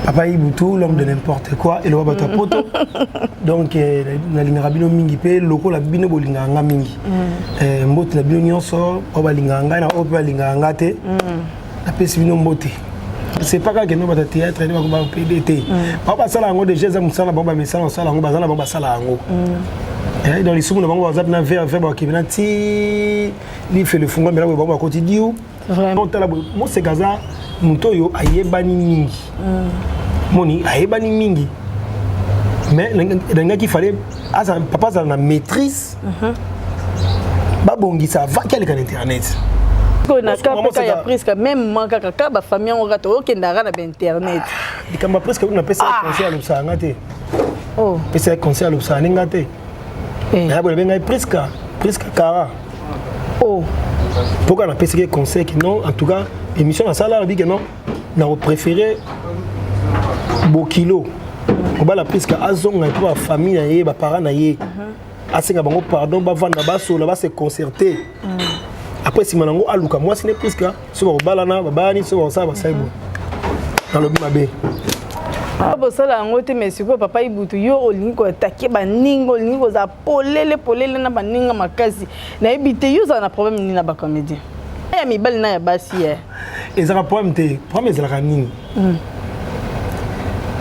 Papa Ibutu, l'homme de n'importe quoi, eloba bato ya poto. Donc nalingaka bino mingi mpe lokola bino bolingaka nga mingi. Mbote na bino nyonso oyo balingaka ngai na oyo mpe balingaka nga te. Napesi bino mbote. C'est pas kaka no bato ya théâtre nde bako bapede te. Bango basala yango déjà, eza mosala bango, bamesala kosala yango, baza na bango basala yango. Donc lisumu na bango baza mpena ver ver, bakende na ti lifelo efungwamela boye, bango bakoti diu. Tala boye, Moseka aza moto oyo ayebani mingi, moni ayebani mingi, mais nalingaki fallait azala papa, azala na maîtrise, babongisa avant ki aleka na internet. Na ka mpe ya presque même ma kaka ka bafamille yango kaka tookendaka na bainternet. Likambo ya presque, napesa conseil, alobisaka nga te. Pesa conseil, alobisaka nde nga te. Naya boye, nabengai Priska, Priska Kara. Mpoka napesaki conseil ke non, en tout cas émission nasala, alobi ke non, nakopréféré bokilo kobala Priska, azonga mpo bafamille na ye, baparent na ye, asenga bango pardon, bavanda, basola, base concerter. Après nsima nango aluka mwasi ne Priska, so bakobalana babalani, so bakosala basali boye. Nalobi mabe? Bosala yango te. Mais sikoyo, papa Ibutu, yo olingi koatake baninga, olingi kozala polele polele na baninga makasi. Nayebi te, yo ozala na problème nini na bacomédien ya mibali na ya basi ye? Ezalaka problème te. Problème ezalaka nini?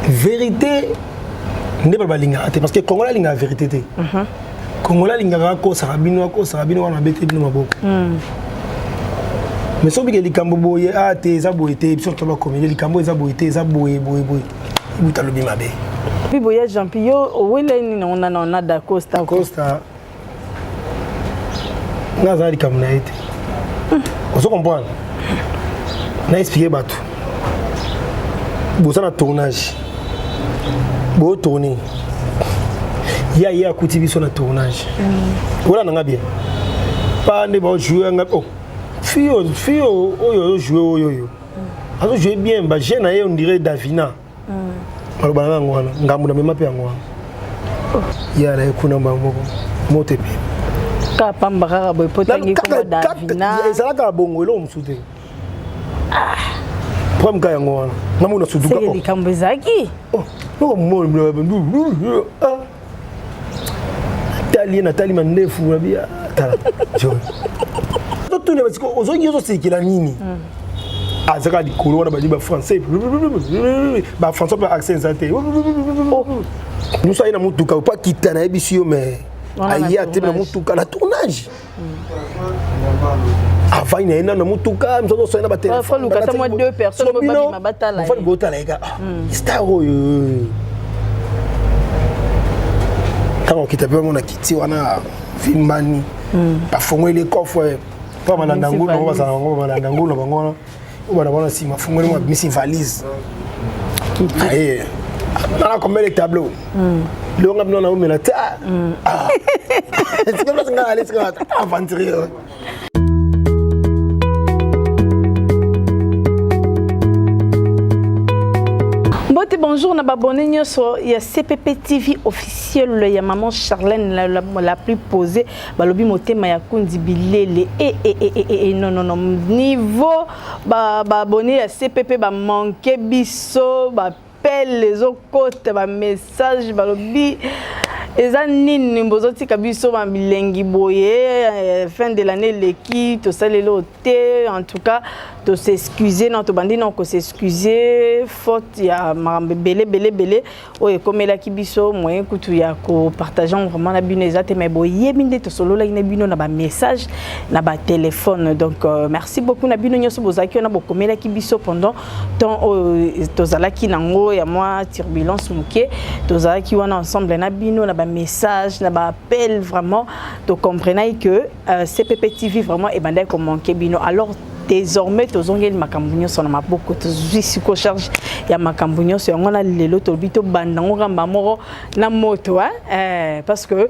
Vérité nde bato balingaka te, parce que Congolais alingaka vérité te. Congolais alingaka akosaka bino, akosaka bino wana, abete bino maboko. Mais soki bike likambo boye, a te, eza boye te. Biso to bacomédie, likambo eza boye te, eza boye boye boye. Ibuta alobi mabe. Mpi boya Jean-Pi, yo owelai nini nango nana na Dacosta? Costa, nga aza likambo na ye te. Ozo comprendre? Na expliquer bato, boza na tournage, botourne, ye aye akuti biso na tournage. Olanda nga bien pa nde baojoue nga. Oh, fille, fille oyo ozojoue, oyo oyo azojoue bien, baje na ye on dirait Davina. Maloba na yango wana, ngambo na mema mpe yango wana, ye ala ye kuna mbala moko moto epe. Kaka pamba kaka boye po tangi komba Davina? Ezalaka bongo, eloko mosusu te. Problème ka yango wana, namona sutuka. Likambo ezalaki. Tali ye, natali mandefu, nabi tala, totuna ozoki ozosekela nini? Azaka likolo wana, bali bafrançais, bafrançais mpe accent eza te. Mosu aye na motuka po akita, nayebisi yo, mais aye atemi na motuka na tournage, avandi na ye nano na motuka, mosu azosala na batelefone, botala ye kaka star oyo. Ntango okita mpe bamona kiti wana vimbani, bafongoli coffre mpo balanda ngulu bango, bazala bango balanda ngulu na bango wana oyo bana wana. Nsima afongoli mo, abimisi valise aye nana combien de tableau longa bino naomela te. Sika place nga ale, sika aventurier. Mbote, bonjour na babone nyonso ya CPP TV officiel ya maman Charlène, la plus posée. Balobi motema ya kundi bilele e e e e e. Non, non, non, niveau baabonné ya CPP bamanke biso, bapele ezokota, bamessage, balobi eza nini bozotika biso babilengi boye? Fin de l'année eleki, tosaleli oyo te. En tout cas tos'excuse na tobandi na kos'excuse, faute ya makambo ebele ebele ebele oyo ekomelaki biso. Moyen kutu ya kopartage vraiment na bino eza te, mais boyebi nde tosololaki na bino na bamessage na batelefone. Donc merci beaucoup na bino nyonso bozalaki wana, bokomelaki biso pendant temps oyo tozalaki nango ya mwa turbulence moke. Tozalaki wana ensemble na bino na bamessage, na baappel. Vraiment tocomprenaki que CPP TV vraiment ebandaki komanke bino. Alors désormais tozongeli makambo nyonso na maboko, tozwi siko charge ya makambo nyonso yango na lelo. Tolobi tobanda yango kamba moko na moto, parce que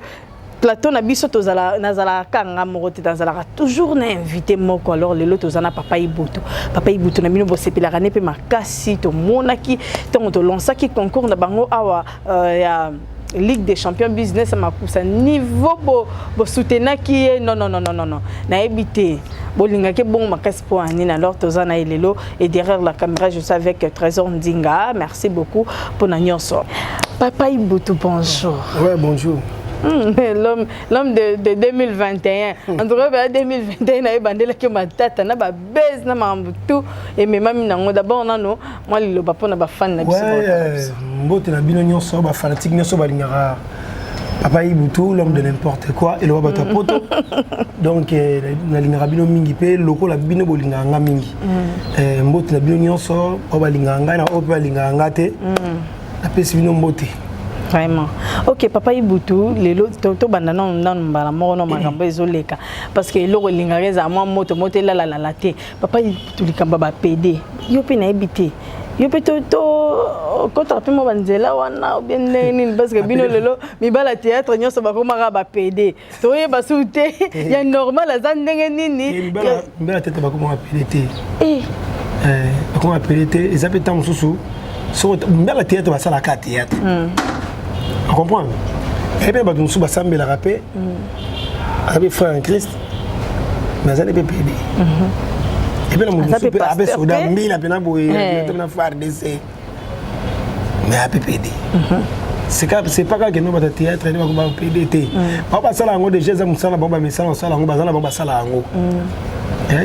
plateau na biso tozala, nazalaka kanga moko te, nazalaka toujours na invité moko. Alors lelo toza na papa Ibutu. Papa Ibutu na bino bosepelaka ne mpe makasi. Tomonaki ntango tolansaki concours na bango awa ya Ligue des champions business ya makusa niveau bo bosoutenaki ye non non non non non nayebi te bolingaki bongo makasi mpo ya nini. Alors toza na ye lelo et derrière la caméra, je suis avec Trésor Ndinga. Merci beaucoup mpona nyonso. Papa Ibutu, bonjour. Ouais, bonjour. L'homme de 2021, en tout cas ba 2021 na ye bandelaki matata na babese na makambo tout ememami nango. D'abord nano mwa liloba mpona bafani na biso. Ouais, mbote na bino nyonso, bafanatique nyonso balingaka Papa Ibutu, l'homme de n'importe quoi, eloba bato ya poto. Donc nalingaka bino mingi mpe lokola bino bolingaka nga mingi. Mbote na bino nyonso oyo balingaka ngai na oyo mpe balingaka nga te, napesi bino mbote. Vraiment. Ok, Papa Ibutu, lelo tobanda nano nano mbala moko no makambo ezoleka, parce que eloko elingaka ezala mwa moto moto elalalala te. Papa Ibutu, likambo ya bapédé, yo mpe nayebi te, yo mpe tokɔtaka mpe mwa banzela wana obie ndenge nini? Parce que bino lelo mibala théâtre nyonso bakomaka bapédé, toyeba su te ya normal aza ndenge nini. Mibala tete bakomaka pédé te, bakomaka pédé te. Eza mpe ntango mosusu soko mibala théâtre basalaka théâtre, ocomprendre? Epe bato mosusu basambelaka mpe, aza mpe frère en Christ, mais azali mpe pédé. Epe na moto mosusu mpe ape soda mbila mpena boye na FARDC, mais ape pédé. C'est pas kaka no bato théâtre nde bakoma pédé te. Bao basala yango déjà, eza mosala bango, bamesala kosala yango, baza na bango, basala yango.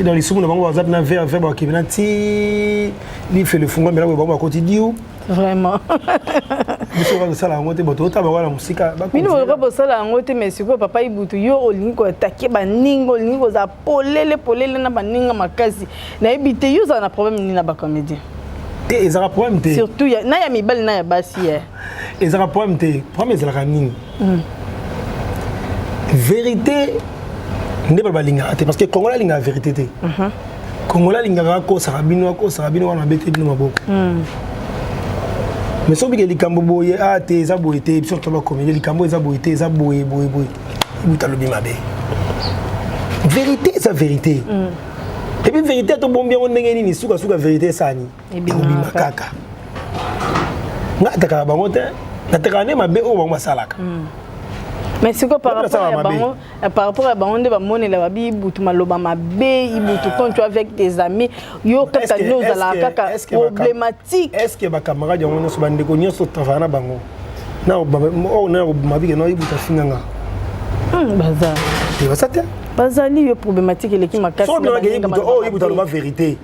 Donc lisumu na bango baza mpena ver ver, bakokende na ti lifelo efungwamela boye, bango bakoti diu. Vraiment. Biso kosala yango te, bato otala bango na mosika. Bino boyoka bosala yango te, mais sikoyo Papa Ibutu, yo olingi koattaquer baninga, olingi kozala polele polele na baninga makasi. Nayebi te, yo ozala na problème nini na bacomédien? Te, ezalaka problème te. Surtout na ya mibali na ya basi ye. Ezalaka problème te. Problème ezalaka nini? Vérité nde bato balingaka te, parce que Congolais alingaka vérité te. Congolais alingaka akosaka bino, akosaka bino wana, abete bino maboko. Mais soki bike likambo boye, a te, eza boye te. Biso to bacomédie, likambo eza boye te, eza boye boye boye. Ibuta alobi mabe, vérité eza vérité. Et puis vérité tobombi yango ndenge nini? Sukasuka vérité esani, ekobima kaka. Nga atakaka bango te, natakaka nde mabe oyo bango basalaka. Mais sikoyo par rapport ya bango, par rapport ya bango nde bamonela babi Ibutu maloba mabe. Ibutu, quand tu avec tes amis, yo kaka nde ozalaka kaka problématique. Est ce que bacamarade yango nyonso, bandeko nyonso travaille na bango, oyo na mabike na Ibutu afinganga? Baza. Baza te. Bazali. Yo problématique eleki makasi. Oyo Ibutu aloba vérité,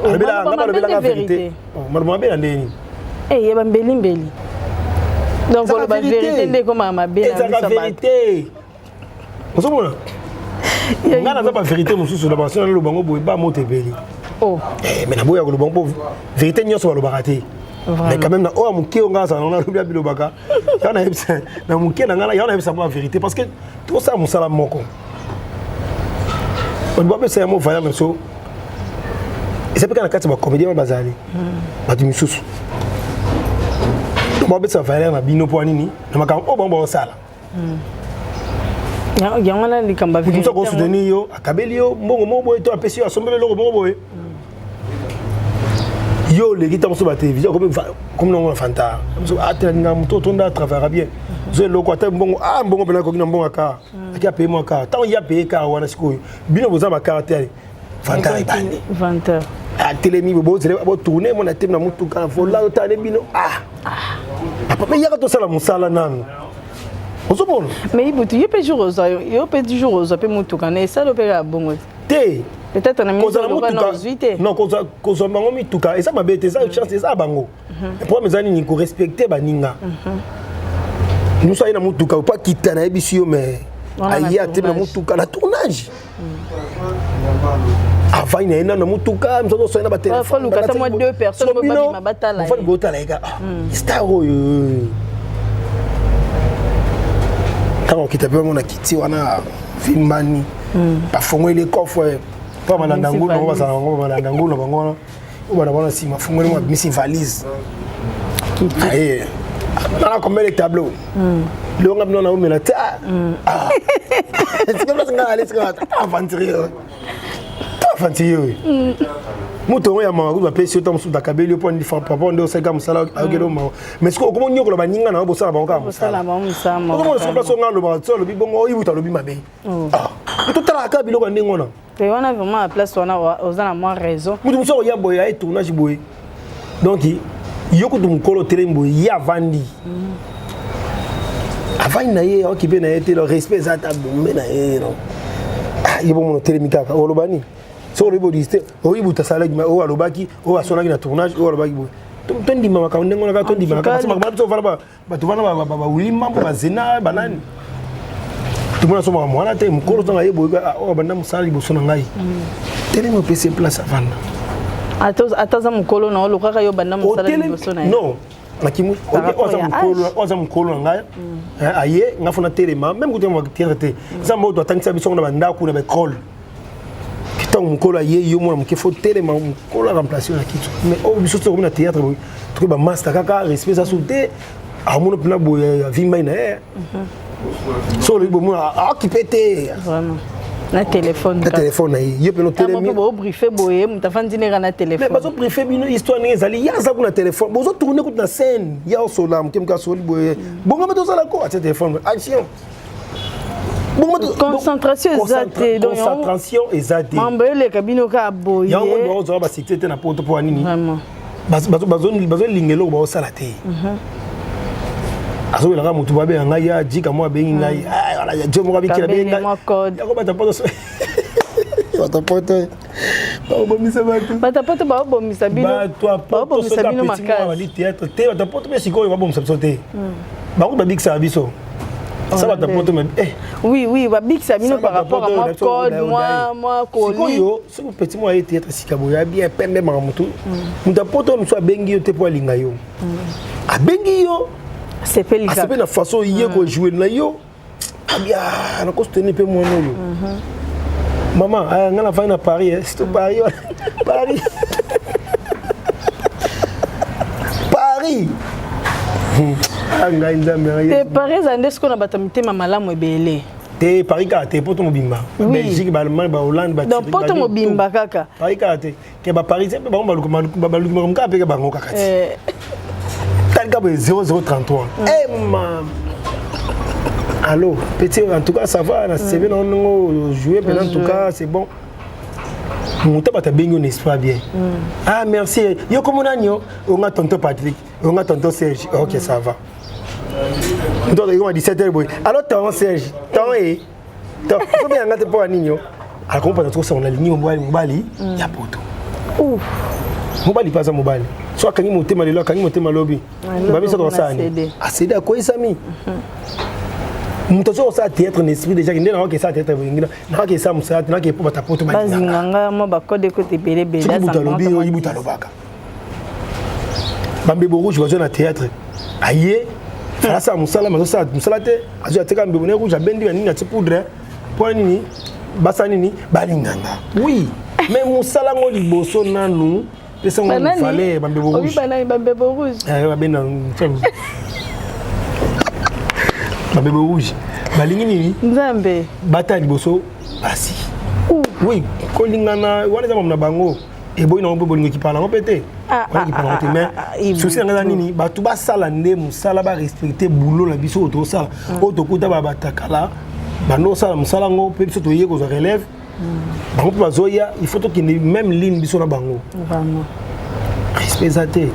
alobelanga vérité, maloba mabe na ndenge nini? Ya bambelimbeli. Donc koloba vérité nde ekomaka mabe? Ezalaka vérité. Ozomona, nga naza bavérité mosusu na baso, naloba yango boye, ba moto ebeli, mais naboya koloba mpo vérité nyonso balobaka te. Mais quand même na oyo ya moke oyo nga azala nango, nalobi abilobaka yango, nayebisa na moke na ngai yango, nayebisa mpo vérité, parce que tosala mosala moko, bato bapesa yango valeur na biso. Eza mpe kaka na kati ya bacomédien wana bazali bato misusu, donc bapesa valeur na bino mpo nini na makambo oyo bango baosala. Yango wana likambo. Moto akosoutenir yo, akabeli yo mbongo moko boye to apesi yo, asombeli eloko moko boye, yo oleki ntango mosusu batelevizio, komi nango na fanta atelinga moto otonda, atravaillera bien, zo eloko ata mbongo, a mbongo mpena akoki na mbongo aka aki apeye mwa kar. Ntango ye apeye kar wana, sikoyo bino boza bakar te, ale vantard ebandi. Atelemi, bozele botourne, mona temi na motuka na vola, otale bino, ah papa, yaka tosala mosala nanu, ozomona. Mais Ibutu, yo mpe jour ozwa, yo mpe jour ozwa mpe motuka na esala mpe kaka bongo. Te. Peut-être na kozala ozwi te. Non, kozwa bango mituka eza mabe te, eza chance, eza bango. Problème eza nini? Korespecte baninga nyonso. Aye na motuka po akita, nayebisi yo, mais aye atemi na motuka na tournage, avandi na ye nano na motuka, mosu azosala na batelefone, botala ye kaka star oyo. Ntango okita mpe bango na kiti wana, vimbani, bafongoli coffre mpo balanda ngulu bango, bazala bango balanda ngulu na bango wana, oyo bana bana nsima, afongoli mo, abimisi valise, aye nana combien de tableau longa bino naomela te. Sika place nga ale, sika aventurier oyo, aventurier oyo. Moto yango ya mawa kutu bapesi yo, ta mosusu bakabeli yo mpo papa nde osalika mosala, ayokeli yo mawa. Mais sikoyo okoma onyokola baninga na yo, bosala bango kaka mosala. Okomona sikoyo place onga alobaka so alobi bongo, oyibuta alobi mabe. Totalaka kaka biloko ya ndenge wana. Te, wana vraiment na place wana oza na mwa raison. Moto mosusu akoya boye, aye tournage boye, donc yo kutu mokolo otelemi boye, ye avandi, avandi na ye, aokipe na ye te. Respect eza ata bombe na ye. Non, ye bomona otelemi kaka, oloba nini? Soki olobi bodisi te, oyibuta asalaki oyo, alobaki oyo, asonaki na tournage oyo, alobaki boye. Tondima makambo ndenge wana kaka, tondima kaka makambo biso ovanda bato wana, bawili mambo, bazena banani, tomona so makambo wana te. Mokolo ntango aye boye, oyo abanda mosala liboso na ngai, telemi, opesi place, avanda. Ata aza mokolo na olokaka yo banda mosala liboso na ye. Non, oyo aza mokolo na ngai, aye nga fona telema, même kutu théâtre te, eza mboto atangisa biso na bandako, na baekole. Ntango mokolo aye, yo mwana moke, faut telema, mokolo aremplace yo na kiti. Mais oyo biso tokomi na théâtre boye, tokoki bamaster kaka, respect eza su te. Amona mpena boye, avimbai na ye, so olobi bomona aokipe te. Na telefone. Na telefone na ye, ye mpena otelemi. Bobriefe boye, moto afandi neka na telefone. Bazobriefe bino histoire ndenge ezali, ye aza kuna telefone, bozotourne kutu na scène, ye osola moke moke, asoli boye, bongama tozala ko atia telefone, action. Concentration eza te. Concentration eza te. Mambo eleka bino kaka boye. Yango bazozwaka basuccès te na Poto. Mpo ya nini? Bazolinga eloko baosala te. Azobelaka motu, babenga ngai ya jika mo, abengi ngai jo moko, abikela, abengi ngai yango. Bato Poto, bato Poto baobomisa bato. Bato Poto baobomisa bino. Bato Poto soki apeti mwa bali théâtre te, bato Poto mpe sikoyo babomisa biso te. Bango babikisaka biso sa bato Poto. Oui, babikisa bino par rapport à mwa code, mwa colis. Sikoyo soki petit mwa ye théâtre sika boye, abia pembe, maka motu, moto apoto mosu abengi yo te mpo alinga yo, abengi yo asepeli na façon ye kojouer na yo, abia nakosoutenir mpe mwana oyo. Mama, nga nafandi na Paris, surtout Paris, Paris, Paris. Ngai Nzambe. Te, Paris eza nde sikoyo na bato ya mitema malamu ebele. Te, Paris kaka te, Poto mobimba, Belgique, baAllemagne, baHollande. Donc Poto mobimba kaka. Paris kaka te, ke baparisien mpe bango baluki makambo kaka mpe bango kaka ti talika boye 0033. Ema allo petit, en tout cas ça va na CV na ndongo jouer mpenza, en tout cas c'est bon. Moto bato abengi yo, n'est-ce pas bien? Ah merci, yo kombo nani? Yo onga tonton Patrick, onga tonton Serge. Ok, ça va. Moto azalaki 17 heures boye, alors ton Serge ton e soki yanga te, mpo ya nini? Yo akompana tokosanga nalingi mobali, mobali ya Poto, mobali mpe aza mobali. So akangi motema lelo, akangi motema lobi, babiso tokosala nini? Asede akweyisami. Moto azoki kosala théâtre na esprit déjà nde nakoki esala théâtre boyingi, nakoki esala mosala te, nakoki epo bato Poto. Bazinganga mwa bacode ekote ebele ebele. Soki moto alobi oyo, moto alobaka bambebo rouge bazwa na théâtre, aye asala mosala, azosala mosala te, azwi atika mbebo ne rouge, abendi ya nini, atie poudre. Mpo nini? Basala nini? Balinganga. Oui, mais mosala ngo liboso nanu pesango valeur. Bambebo rouge. Bambebo rouge. Babenda bambebo rouge, balingi nini? Nzambe. Bata liboso basi. Oui, kolingana wana eza mamu na bango, eboyi nango mpe bolingo ekipala nango mpe te, wana ekipala nango te. Mais souci na ngai eza nini? Bato basala nde mosala, barespecte boulot na biso oyo tosala, oyo tokuta batakala bando osala mosala yango mpe biso toye kozwa relève, bango mpe bazoya, il faut tokende même ligne biso na bango. Respect eza te.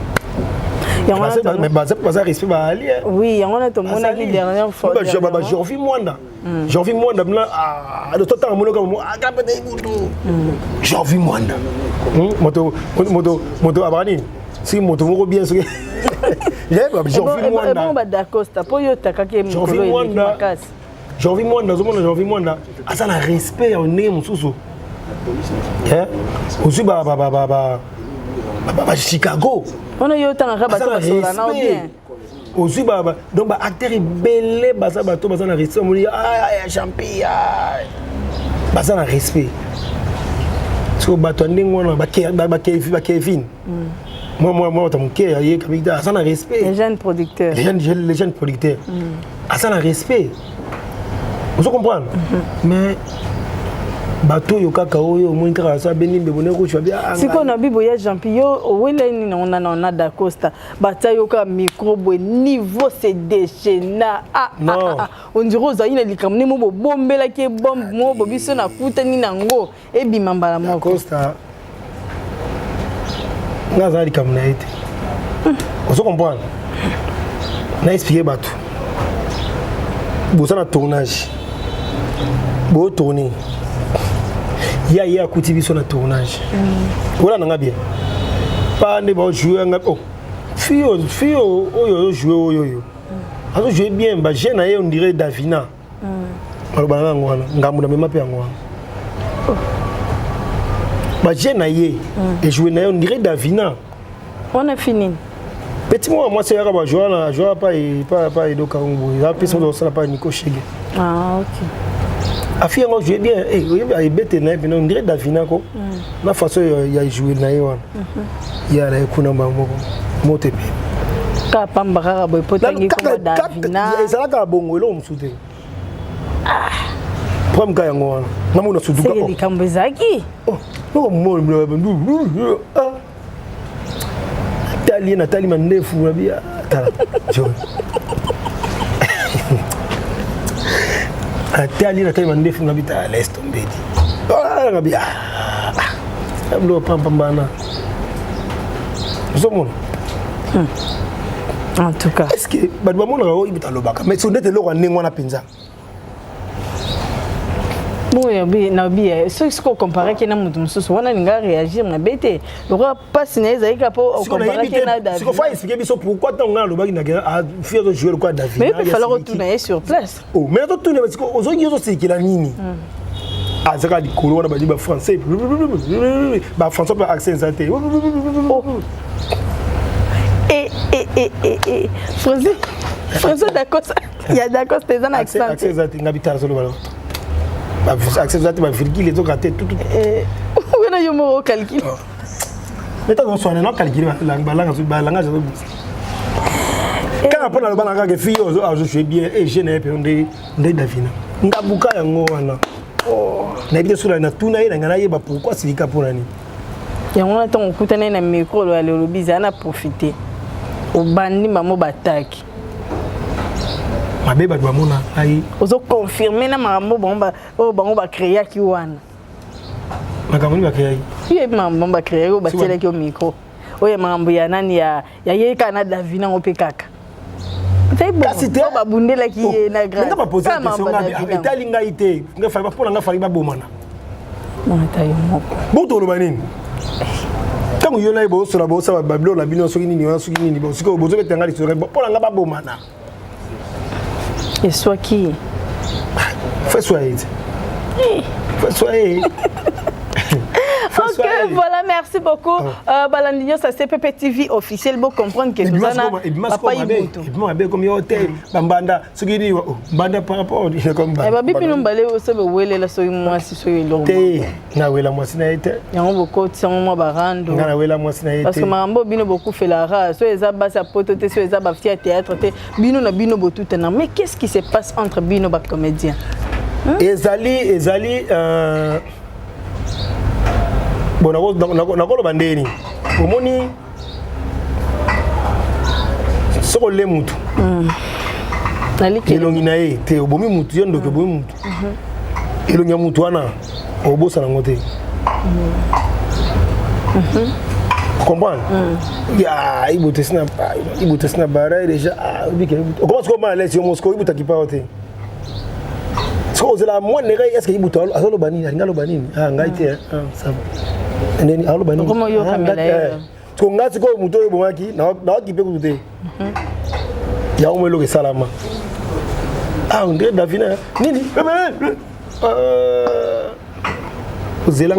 Baza respect baali. Oui, yango wana tomonaki dernière fois. Jorvi Mwanda, Jorvi Mwanda mna totanga monoko akapeta ibutu. Jorvi Mwanda, moto moto moto abaka nini? Soki moto moko bien, soki Jorvi Mwanda badacosta mpo yo otakaki mokolo eleki makasi. Jorvi Mwanda, ozomona Jorvi Mwanda aza na respect ya ndenge mosusu. Ozwi bachicago. Wana yo otangaka bato basola na bien. Ozwi donc baacteur ebele baza bato baza na respect. Omoni champi baza na respect. Siko bato ya ndenge wana, bakevin mwa bato moke aye kabika, aza na respect. Les jeunes producteurs. Les jeunes producteurs aza na respect, ozo comprendre? Mais Bato oyo kaka oyo omoni kaka so abendi mbebo ne kutu abi ah, sikoyo na bibo ya Jean-Pi, yo owelai nini nango nana na Dacosta, batia yo kaka micro boye, niveau se déchaîna. Ah, ah, ah, on dirait ozali na likambo nde mo bobombelaki ye bombe mo bo biso nakutani nango ebima mbala moko. Dacosta, nga aza likambo na ye te. Ozo comprendre? Na expliquer bato, boza na tournage, botourne, ya ye akuti biso na tournage. Ola nanga bien pa nde baojoue nga, oh, fille, fille oyo ozojoue, oyo azojoue bien, bajeune na ye, on dirait Davina. Baloba na yango wana, ngambo na mema mpe yango wana, bajeune na ye ejoue na ye, on dirait Davina. Wana fi nini? Petit moko mwasi oyaka bajoua na joua pa edoka yango boye, eza pesi moto osala pa Nico Shege. Ah, ok. Afi yango joue bien, oyebi ebete na ye mpena, on dirait Davina ko na façon ya joue na ye wana, ya na ye kuna mbala moko moto epe. Kaka pamba kaka boye po tangi komba Davina. Ezalaka bongo, eloko mosusu te. Problème ka yango wana, namona sutuka. Seke likambo ezalaki. Tali ye, natali mandefu, nabi tala John, natali ye, natali mandefu, nabi tala, laisse tomber di, nabi biloko pampambana, ozomona. En tout cas. Est ce que bato bamonaka oyo ibuta alobaka, mais so ndete eloko ya ndenge wana mpenza? Bon, nabi soki soki okomparaki na moto mosusu wana, alinga réagir mabe te, lokola mpasi na ye ezalaki kaka mpo okomparaki na David. Siko fa expliquer biso pourquoi ntango ngai alobaki na fille azojoue lokola David. Mais mpe falaka otuna ye sur place. Oh, mais totuna siko, ozongi, ozosikela nini? Azaka likolo wana, badi bafrançais, bafrançais mpe accent eza te. Français, français Dacosta, ya Dacosta eza na accent. Accent eza te. Ngabi tala, solo accent eza te, bavirgule ezoka te. Wana yo moko ocalcule. Mais ntango oswana na calcule balangage azobisa kaka mpo naloba na kaka fille oyo azojoue bien e jeune ye mpe nde Davina ngabuka yango wana. Nayebi te soki natuna ye, na ngai nayeba pourquoi asilika, mpona nini. Yango wana ntango okutani na micro, oloba olobi zala na profite, obandi bango bataki. Mabe bato bamona ngai. Ozoconfirme na makambo oyo bango bacréaki wana. Makambo nini bacréaki? Yebi makambo bango bacréaki, oyo batielaki yo micro, oyo makambo ya nani, ya ye kaka na Davina yango mpe kaka. Kasi te. Babundelaki ye na. Nga bapose question, etali ngai te. Mpo na nga fali babomana. Ata yo moko. Bo toloba nini ntango yo na ye bosola, bosala babiloko na bino, soki nini wana, soki nini, sikoyo bozobeta nga lisolo? Mpo na nga babomana. Eswaki. Fais soye te, fais soye. Ok, voilà, merci beaucoup. Oh. Balandi nyonso ya CPP TV officiel, bo comprendre que toza na papa Ibutu. Ebima mabe komi yo te, bambanda soki nini, mbanda par rapport. Babi bino mbale oso bewelela soki mwasi, soki eloko. Te, nawela mwasi na ye te. Yango bokotisa yango mwa barando. Nga nawela mwasi na ye te. Parce que makambo bino bokufelaka, so eza basi ya poto te, so eza bafille ya théâtre te, bino na bino botutana. Mais qu'est-ce qui se passe entre bino bacomédien? Ezali bon, nakoloba ndeni, omoni soki ole mutu elongi na ye te, obomi mutu, yo ndoki, obomi mutu, elongi ya mutu wana obosana yango te. Comprendre ya ibuta sina bara déjà okoma sikoyo bana lesi yo mosiko ibutaki pa yo te. Sikoyo ozela mwana ngai, est ce que ibuta azoloba nini, alingi aloba nini? Ah, ngai te, ça va, ndeni aloba nini? Siko ngai sikoyo moto oyo ebomaki naoki mpe kutu te, yango mo eloko esalama. Ah, on dirait Davina nini, ozela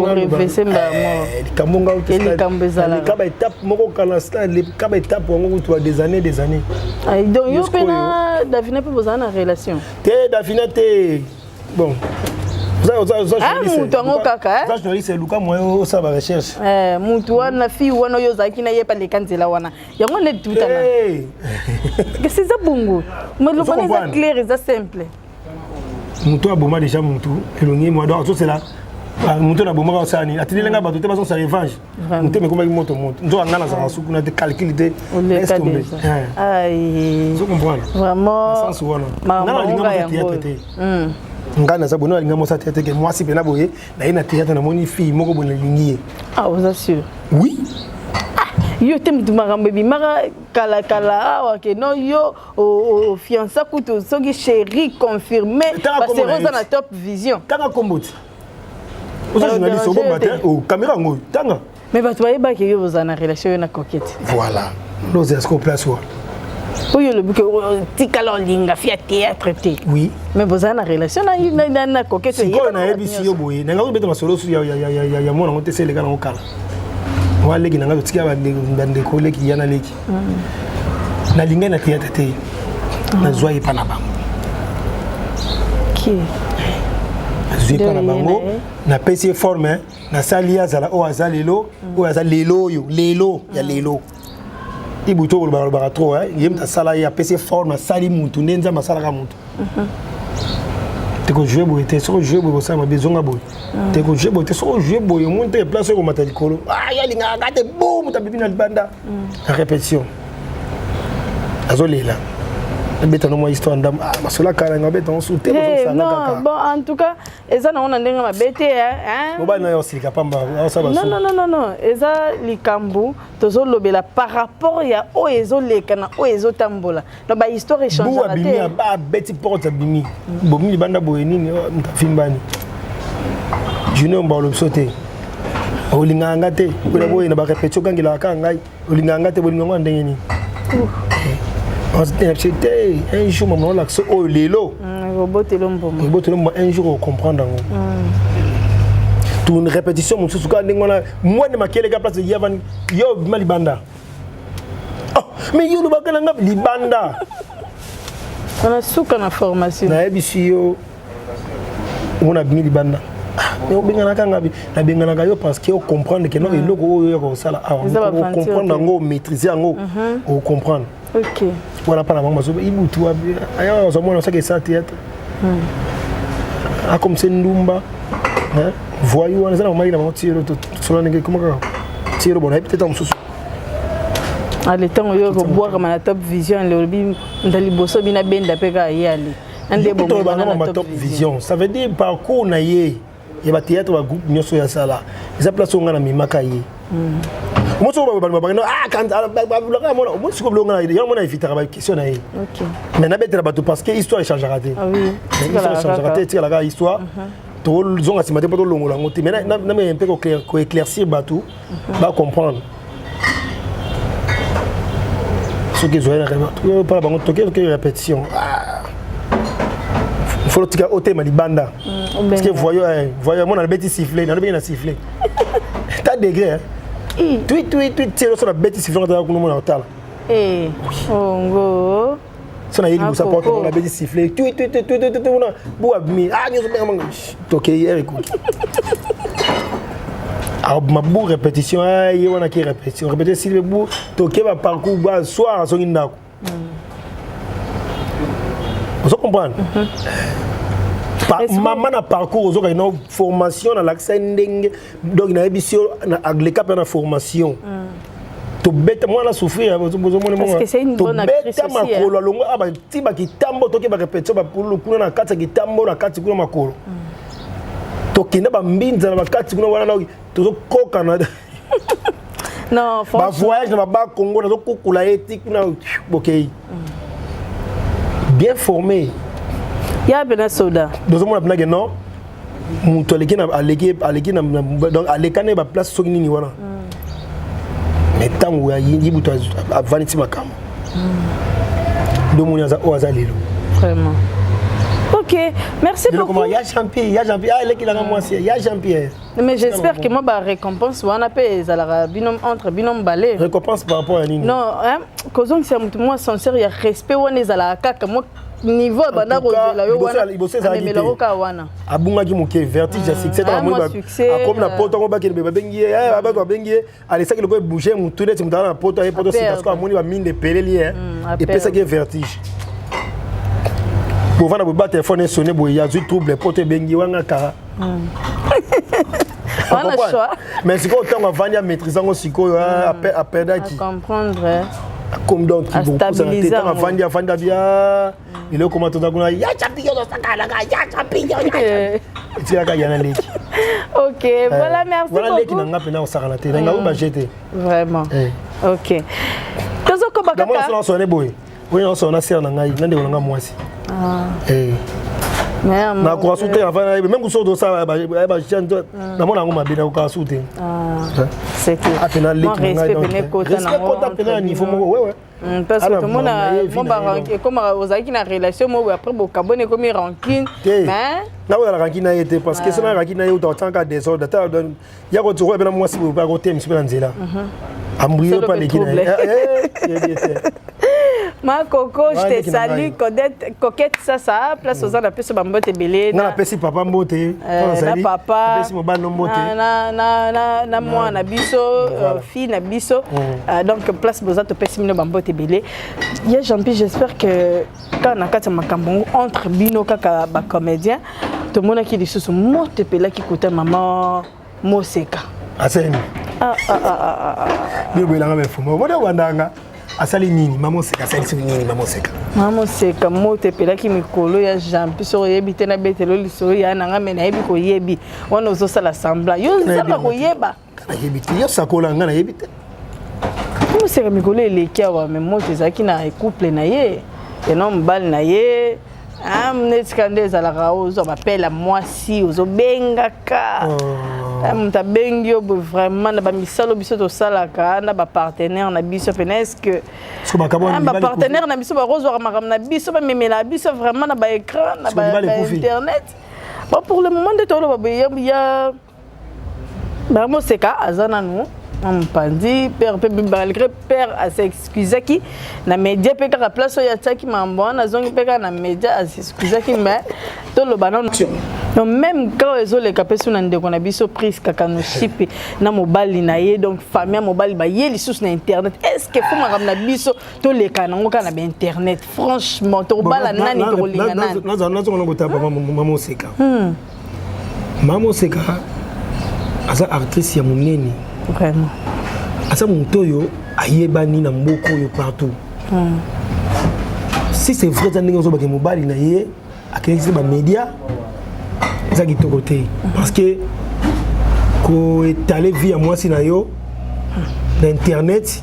likambo nga baétape moko kala, ka baétape yango kutu des années, des années. Donc yo mpe na Davina mpe bozala na relation? Te, Davina te. Bon, mutu yango kaka. Journaliste, eluka moyen osala barecherche. Mutu wana, fille wana oyo ozalaki na ye, paleka nzela wana, yango nde tutana. Kasi eza bongo, maloba eza clair, eza simple. Moto aboma déjà motu, elongi mwa, donc azosela. Ah, moto na bomaka osala nini? Atindeli ngai bato te bazongisa revanche. Motema ekomaki moto moto, nzoka ngai nazalaka suku na te, calcul te. Ozo comprendre vraiment? Sens wana, ngai nalinga mosa théâtre te. Ngai naza boye, nalinga mosa théâtre ke mwasi mpena boye, naye na théâtre, namoni fille moko boye, nalingi ye. Ah, oza sûr? Oui. Yo te, mutu makambo ebimaka kala kala awa ke non, yo ofiança kutu soki chéri confirmé, basero oza na Top Vision. Tanga kombo ti oza journaliste, obomba te, caméra yango, tanga. Mais bato bayebaki yo ozala na relation yo na Coquette. Voilà, nozela sikoyo place wana. Oyo olobi ke tikala olinga fille ya théâtre te. Oui. Mais bozala na relation na Coquette. Sikoyo nayebisi yo boye, nanga obeta masolo su ya mwana yango te, se eleka nango kala. Wa leki na ngai, totika bandeko, leki ya na leki. Nalingai na théâtre te, nazwa ye mpa na bango. Nazwi epa na bango, napesi ye forme, nasali ye azala oyo aza lelo, oyo aza lelo, oyo lelo ya lelo. Ibutu olobaka lobaka trop, ye moto asala ye, apesi ye forme, asali mutu nde Nzambe asalaka mutu. Te kojouer boye te, soki ojouer boye kosala mabe, ezonga boye te. Kojouer boye te, soki ojouer boye omoni te place oyo komata likolo. Ye alingaka te bo moto abibi na libanda na répétition, azolela, ebeta no mwa histoire ndambo masolo akala nga abeta ngo su te. Non, bon, en tout cas eza nango na ndenge mabe te. Mobali na yo osilika pamba, osala. Non, non, non, non, eza likambo tozolobela par rapport ya oyo ezoleka na oyo ezotambola. Donc bahistoire échangeaka te. Abeti porte, abimi, bomi libanda boye, nini, moto afimbani. Junior Mbalo, biso te, olingaka nga te, ola boye na barépétition, ogangelaka kaka ngai, olingaka nga te, bolinga ngo ya ndenge nini te? Un jour mama olakisa oyo lelo. Obotelo mboma. Obotelo mboma, un jour ocomprendre yango. Tune répétition mosusu kaka ndenge wana, mwana makele ka place ya vani, yo bima libanda. Mais yo olobaka na nga libanda. Wana suka na formation. Nayebisi yo, omona abimi libanda, mais obenganaka nga, nabenganaka yo parce que ocomprendre ke non, eloko oyo oyoka kosala awa, ocomprendre yango, omaîtrise yango, ocomprendre. Wana mpa na bango bazoba Ibutu aya azomona osaki esa théâtre, akomisa ndumba voyou. Wana eza na mamaki na bango tielo, tosola ndenge ekoma kaka tielo. Bon, nayebi te ta mosusu. Ale, ntango yo kobwakama na Top Vision, olobi nda liboso bina benda mpe kaka ye ale. Na nde Top Vision, ça veut dire parcours na ye ya bathéâtre, bagroupe nyonso oyo asala, eza place oyo nga na memaka ye. Omo soko balobaka, omoni sikoyo biloko nga yango mona evitaka baquestion na ye, mais nabetela bato parce que histoire echangeaka te. Histoire echangeaka te, etikalaka histoire. Tozonga nsima te mpo tolongola yango te, mais nameye mpe koéclaircir bato, bacomprendre. Soki ezwai mpona bango, toke répétition, faut tika otema libanda parce que voyou voyou mona nabeti sifflet, nalobi na sifflet ta degré tui tui tui, tielo so nabeti sifflet ngata kuna mona otala. Ongo. So naye liboso porte, nabeti sifflet tui tui tui tui tui, kuna bu abimi, ah, nyonso benga tokei ere ekoki mabu répétition. Ye wana ki répétition, répétition esili, bu toke baparcours, ba soir azongi ndako. Ozo comprendre? Mama na parcours ozokaki na formation, nalakisa ye ndenge. Donc nayebisi yo, aleka mpe na formation, tobeta mwana souffrir, bozomona, tobeta makolo, alongo ti bakitambo, toke barépétition, bapululu kuna na kati ya kitambo, na kati kuna makolo, tokende bambinza na bakati kuna wana, tozokokana. Bavoyage na baba Congo, nazokukula ye ti kuna, bokei bien formé. Ya pena soda. Tozomona mpena ke non, moto aleki aleki aleki, donc aleka na ye baplace soki nini wana. Mais ntango ye butu avandi ti makambo nde omoni aza oyo aza lelo. Vraiment, ok, merci beaucoup. Ya Jean Pierre, ya Jean Pierre, elekilanga mwasi ya Jean Pierre. Mais j'espère que moi barécompense wana mpe ezalaka bino, entre bino mibale. Récompense par rapport à nini? Non, kozongisa motu mwa sincère ya respect wana ezalaka kaka mwa niveau abanda kozela yo wana, amemelako kaka wana. Abungaki moke, vertige ya succès. Akomi na poto yango, bakende babengi ye, bato babengi ye, alesaki loko ebouge motu neti moto aza na poto, aye poto sika siko amoni baminde epeleli ye, epesaki ye vertige. Bovanda boye, ba telefone esone boye, azwi trouble, poto ebengi wanga kara. Wana choix. Mais sikoyo ntango avandi amaîtrise yango sikoyo, aperdaki. Comprendre. Comme donc bokosana te. Ntango avandi, avandi abia eloko ma toza kuna ya champignon, tosakalaka ya champignon, etikaka ya na leki. Ok, voilà, merci. Voilà, leki na nga mpena kosakana te, nanga oyo baje te. Vraiment. Ok, tozokoba kaka. Nasone boye oyo nyonso na sere na ngai na ndeko na nga mwasi, nakoka su te. Avant nayebi même kuso tosala bajeune, namona yango mabe, nakoka su te. Apena leki na ngai, respect kota pena ya niveau moko wewe. Parce que tomona ekoma ozalaki na relation moko, après bokaboni, ekomi rancune. Te, nakozala rancune na ye te, parce que so na rancune na ye, uta otianka désordre. Ata ya kotokoya pena mwasi boye akotemisi mpe na nzela ambrie mpe aleki na ye te. Ma Coco, je te salue. Coquette, Coquette, ça, place aux na peso bambote ebele. Nga napesi papa mbote. Na papa. Napesi mobali no mbote. Na mwana biso, fille na biso. Donc place boza, topesi bino bambote ebele. Ya Jean-Pi, j'espère que kaka na kati ya makambo entre bino kaka bacomédien, tomonaki lisusu moto epelaki kota mama Moseka. Asali? Ah, ah, ah, ah. Bino boyelanga befuma omoni obandanga. Asali nini mama Oseka? Asali soki nini mama Oseka? Mama Oseka, moto epelaki mikolo ya Jean-Pi. Soki oyebi te, nabetelo lisolo ya nanga me nayebi koyebi wana ozosala semblant yo nzamba koyeba. Nayebi te, yo sakola, nga nayebi te. Moseka, mikolo eleki awa, me moto ezalaki na couple na ye, ena mobali na ye, neti ka nde ezalaka, ozwa bapela mwasi, ozobengaka moto abengi yo boye. Vraiment, na bamisalo biso tosalaka na bapartenaire na biso pena, est ce que bapartenaire na biso bakozwaka makambo na biso, bamemela biso vraiment na baécran, na bainternet? Bon, pour le moment nde toloba boye, ya Bamoseka aza nanu na mopanzi père mpe, malgré père as'excusaki na média mpe kaka place oyo atiaki mambo wana, azongi mpe kaka na média, as'excusaki. Mais toloba nano, donc même quand ezoleka mpe so na ndeko na biso Prise Kakanoshipe na mobali na ye, donc famille ya mobali baye lisusu na internet. Est ce que faut makambo na biso toleka nango kaka na bainternet? Franchement, tokobala nani, tokolinga nani? Nazonga kotaba mama Oseka. Mama Oseka aza actrice ya monene. Vraiment. Aza moto oyo ayebani na mboka oyo partout. Si c'est vrai, eza ndenge ozobake mobali na ye akendeki bamédia, eza kitoko te, parce que koétaler vie ya mwasi na yo na internet,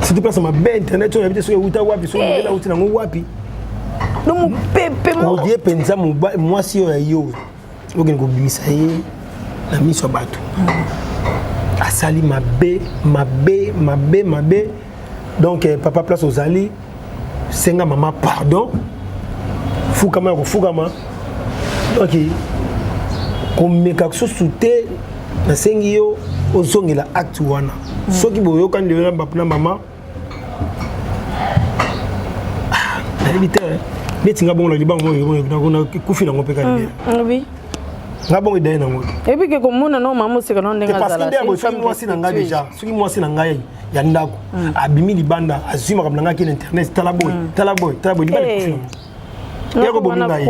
surtout place mabe internet oyo, yabi te soki euta wapi, soki modele auti nango wapi. No mopepe. Odie mpenza mwasi oyo ya yo, okende kobimisa ye na miso ya bato, asali mabe, mabe, mabe, mabe. Donc papa, place ozali, senga mama pardon, fukama ya kofukama. Donc komeka susu te, nasengi yo ozongela acte wana. Soki boyokani lelo na mama, nayebi te. Neti nga bongo na libango ekufi nango mpe kalibela. Nga bongo edaye nango. Epi ke komona no mama Oseka no ndenge azala. Soki mwasi na ngai déjà, soki mwasi na ngai ya ndako abimi libanda, azwi makambo na ngai, aki na internet, tala boye, tala boye, tala boye, libala ekufi nango. Yako obomi ngai,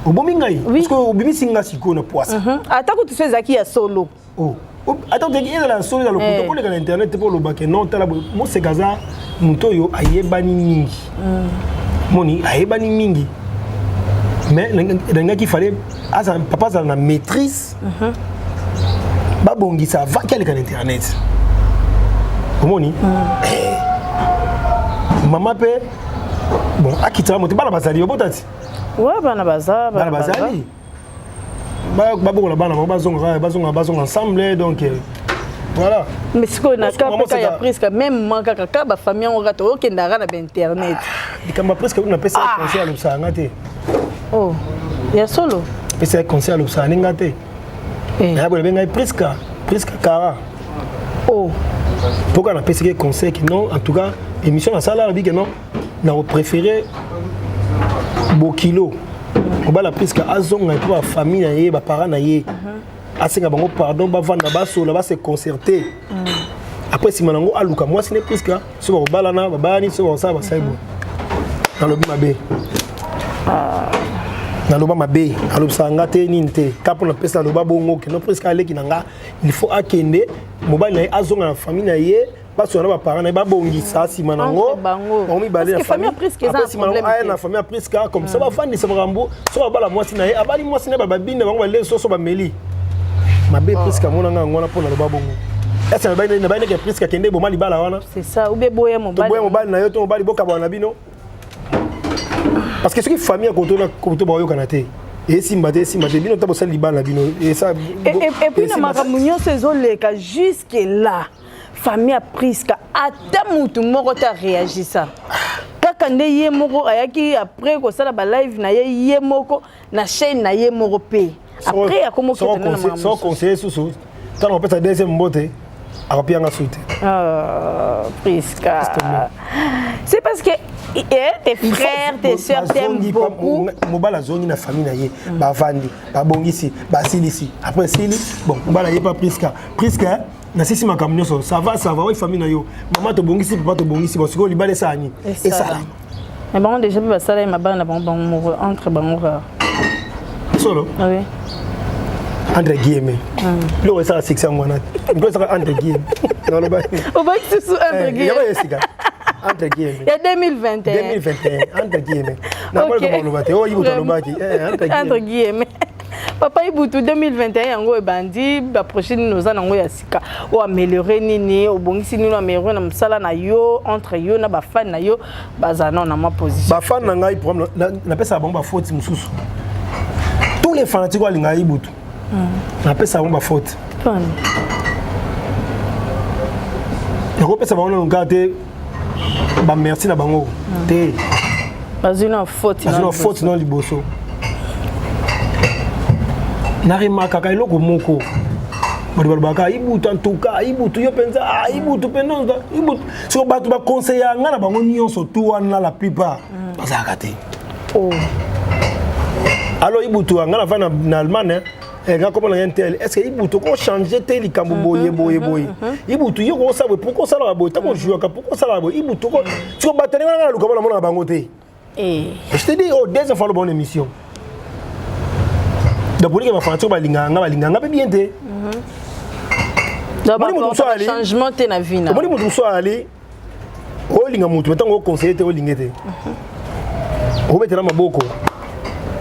obomi ngai, parce que obimisi nga sikoyo na poisa. Ata kutu so ezalaki ya solo. Ata oteki, ezala ya solo, eza lokuta, koleka na internet mpo olobake non, tala boye. Moseka aza moto oyo ayebani mingi, moni ayebani mingi, mais nalingaki fallait papa azala na maîtrise, babongisa avant aleka na internet. Omoni mama mpe, bon, akitaka moto, bana bazali, babota ti. We, bana baza. Bana bazali, babokola bana bango, bazonga, bazonga, bazonga ensemble. Donc voilà. Mais sikoyo na ka mpe ya Priske, même ma kaka ka bafamille yango kaka tookendaka na bainternet. Likambo ya Priske, napesa ye conseil, alobisaka nga te. Oh, ya solo? Pesa ye conseil, alobisaka nde nga te. Naya boye, nabengai Priska, Priska Kara. Oh. Mpoka napesaki ye conseil ke non, en tout cas émission nasala, alobi ke non, nakopréféré bokilo kobala Priska, azonga mpo bafamille na ye, baparent na ye, asenga bango pardon, bavanda, basola, base concerter. Après nsima nango aluka mwasi ne Priska. So bakobalana, babalani. So bakosala, basali boye. Nalobi mabe? Naloba mabe, alobisaka nga te nini te. Ka mpo napesa naloba bongo ke no presque aleki na nga, il faut akende mobali na ye azonga na famille na ye, basola na baparent na ye, babongisa nsima nango bango mibale na famille. Après nsima nango aya na famille ya Priska, comme ça bafandisa makambo. Soki abala mwasi na ye, abali mwasi na ye, babinda bango, balei soso, bameli mabe. Priska amonanga yango wana mpo naloba bongo. Ese nabai ndeke Priska akende eboma libala wana. C'est ça, ou bien boya mobali. Toboya mobali na yo to mobali, bokabwana na bino, parce que soki famille ya koto na koto baoyokana te, esimba te, esimba te. Bino ta bosali libala na bino. Et puis na makambo nyonso ezoleka jusque là, famille ya Priska ata mutu moko te aréagissa. Kaka nde ye moko ayaki après kosala balive na ye, ye moko na chaîne na ye moko, mpe après akomokete na makambo. So conseiller susu, ntango opesa deuxième mbote, akopianga su te. Oh, Priska, c'est parce que tes frères, tes sœurs t'aiment beaucoup. Mobali azongi na famille na ye, bavandi, babongisi, basilisi. Après sili, bon, mobali aye pa Priska: "Priska, nasisi makambo nyonso, ça va, ça va. Oyo famille na yo, mama tobongisi, papa tobongisi. Bon, sikoyo libala esala nini?" Esala. Mais bango déjà mpe basala ye mabala na bango, bango moko, entre bango kaka. Solo. Oui. Entre guillemets, biloko esala succès yango wana, biloko esaka entre guillemets, naloba. Obaki susu entre guillemets. Yango esika entre guillemets. Ya 2021. 2021, entre guillemets. Nakoleka baloba te oyo Ibutu alobaki. Entre guillemets. Papa Ibutu, 2021 yango ebandi, baprojet nini oza nango ya sika? Oyo améliore nini, obongisi nini, améliore na mosala na yo, entre yo na bafan na yo bazala nao na mwa position? Bafan na ngai, problème, napesaka bango bafaute mosusu. Tous les fanatiques oyo alingaka Ibutu, napesaka bango bafaute. Nakopesa bango nano kaka te bamerci na bango te. Bazwi na faute. Bazwi na faute na liboso. Naremarkaka eloko moko, bato balobaka: "Ibutu, en tout cas Ibutu, yo mpenza, Ibutu mpenza, Ibutu." Siko bato baconseiller nga na bango nyonso tu wana, la plupart bazalaka te. Alors Ibutu, nga nava na Allemagne, nga komona ye ntel: "Est ce que Ibutu okochange te likambo boye boye boye? Ibutu, yo kokosala boye, pourquoi osalaka boye? Ntango ojouaka, pourquoi osalaka boye? Ibutu." Siko bato ndenge nga naluka, bona namonaka bango te. Je te dis, oh, deuxième fois bonne émission. Donc pour dire que bafanatiques balingaka nga, balingaka nga mpe bien te. Changement te na vie na. Omoni moto mosusu ali olinga motu, ntango oconseille te, olinge te, obetela maboko.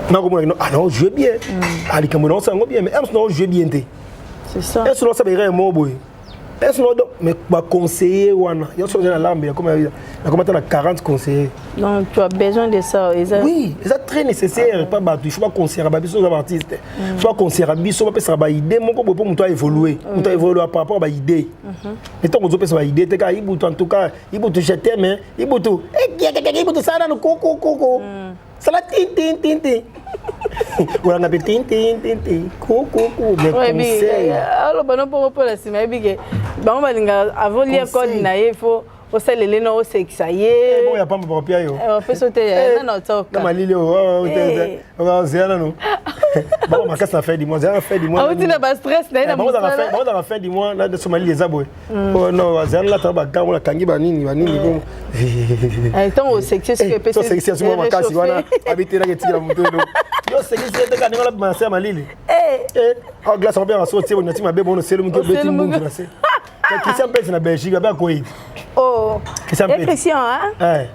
Nakomona ah non, joue bien, ah likambo na osala yango bien, mais mosu na ojoue bien te. C'est ça. Mosu na osala erreur moko boye, mosu na donc. Mais baconseiller wana nyonso oza na lambe, nakoma ata na 40 conseillers. Donc tu as besoin de ça. Eza... Oui, eza très nécessaire. Pa bato, il faut baconseillera babiso, oza baartiste, il faut baconseillera biso, bapesaka baidée moko boye mpo moto aévolue. Moto aévolue par rapport à baidée. Mais ntango ozopesa baidée te, kaka "Ibutu, en tout cas Ibutu, je t'aime, Ibutu, Ibutu, sala nanu kokokoko, sala tin tin tin tin", olanga mpe tin tin tin tin kokoko, mais conseil. Aloba no mpongo mpo na nsima, yebi ke bango balingaka avolia code na ye, faut osalele na osekisa ye. Bongo ya pamba bakopia yo. Opesa te nano. Otoka na malili oyo, zela nano bango makasi na fin du mois, zela na fin du mois. Auti na bastress na ye na. Bango na fin du mois na so malili eza boye, non, zela lataka bagango, nakangi banini banini. Ntango osekisi, soki epesi. Osekisi mwa makasi wana, abitelaki etikela moto elo. Yo osekisi te kaka ndenge olabima na se ya malili. Awa glace yango mpe yanga so otie boye, nati mabe bono oseli moke, obeti mbunzu na se. Christian Mpesi na Belgique abe akoyi. Oh. Christian Mpesi. Christian, hein?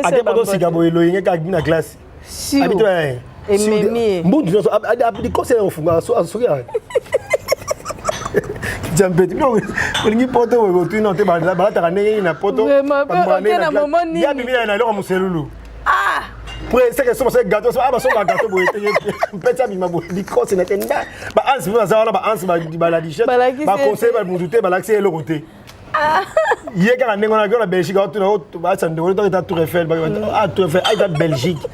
Ate poto sika boye loyenge kaka na classe. Abito ememi. Mbunzu nyonso likosi ya kofunga soki ya Christian Mpesi. Bino olingi poto boye, botuni te balataka ndenge nini na poto. Ya bimi na eloko moselulu. Après seke so basala gâteau, so basomba gâteau boye te. Mpeti abima boye, likosi na kenda. Baansi mpe baza wana, baansi baladishe, baconseille bamutu te, balakisi eloko te. Ye kaka ndenge wana na Belgique, aotuna basa ndeko toki ta Tour Eiffel. Ah, Tour Eiffel aza Belgique,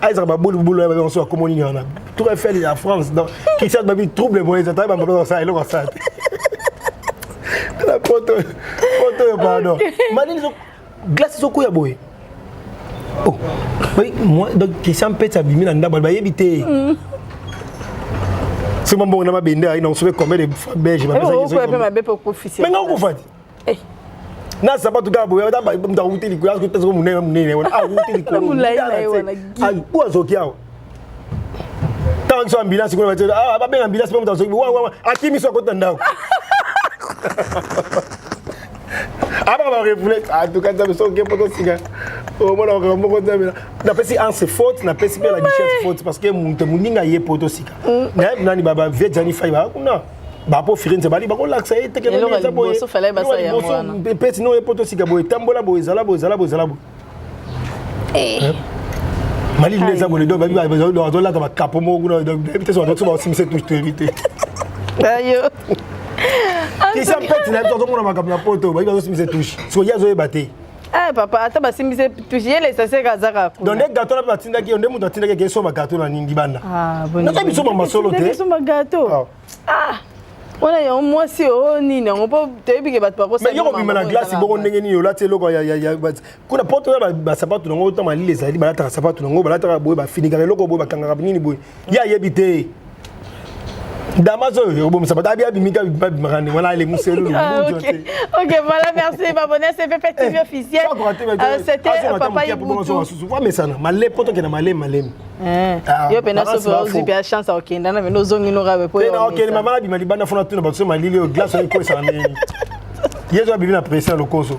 azaka babulu bulu ya bango akomo nini wana, Tour Eiffel ya France. Donc Christian babi trouble boye, eza tayi bamba basala eloko asala te na poto poto oyo. Pardon, malini glace ezokwea boye. Oh, moi, donc Christian Mpeti abimi na ndambo, bayebi te soki mambongo na mabende ayi na osobe combien de fois belge. Mabe mpe okufisi. Mais nga okufa te na sapato kaka boye. Moto awuti likolo, monene monene wana awuti likolo po azoki awa. Ntango so ambulance kuna batie, ah, babenga ambulance mpe moto azoki wa wa akimi so akoti na ndako. Abaka ba refoulé. En tout cas, nzambe soki oke poto sika omona makambo moko. Nzambe, napesi Anse faute, napesi mpe la duchesse faute, parce que moto moninga ye poto sika nani bavie Jani Fai baa kuna bapo Firenze bali bakolakisa ye teke. Eloko ya liboso, fallait basala yango wana. Peti no ye poto sika boye, tambola boye, ezala boye, ezala boye, ezala boye. Malili nde eza boye, donc azolata bakapo moko kuna, yebi te so basimisa touche, toyebi te. Ayo. Christian Peti na biso azomona makambo na poto, bayebi azosimisa touche, soki ye azoyeba te. Ah papa, ata basimbisi touche, ye l'essentiel kazaka kuna. Donc nde gâteau na mpe batindaki yo, nde moto atindaki eke esomba gâteau na nini libanda. Ah, boni. Naza biso masolo te. Esomba gâteau. Ah. Ah, wana yango mwasi oyo nini yango, mpo toyebi ke bato mais yo kobima na glace bongo ndenge nini? Olati eloko kuna poto ya basapatu nango, ta malili ezali, balataka sapatu nango, balataka boye, bafinikaka eloko boye, bakangaka nini boye. Ye ayebi te damas oyo obomisa bato, abi abimika babimaka ndenge wana alengu selulu. Ah, ok, voilà, merci. Abonné à CPP TV officiel. C'était Papa Ibutu. Wamesana male poto okenda malemi malemi. Eh, yo mpena soki ozwi mpe chance okenda na mena ozongi nokabe po. Okende mama nabima libanda fona tuna bato so malili oyo glace oyo ekwesaka ndenge ye zo abimi na pression ya lokoso.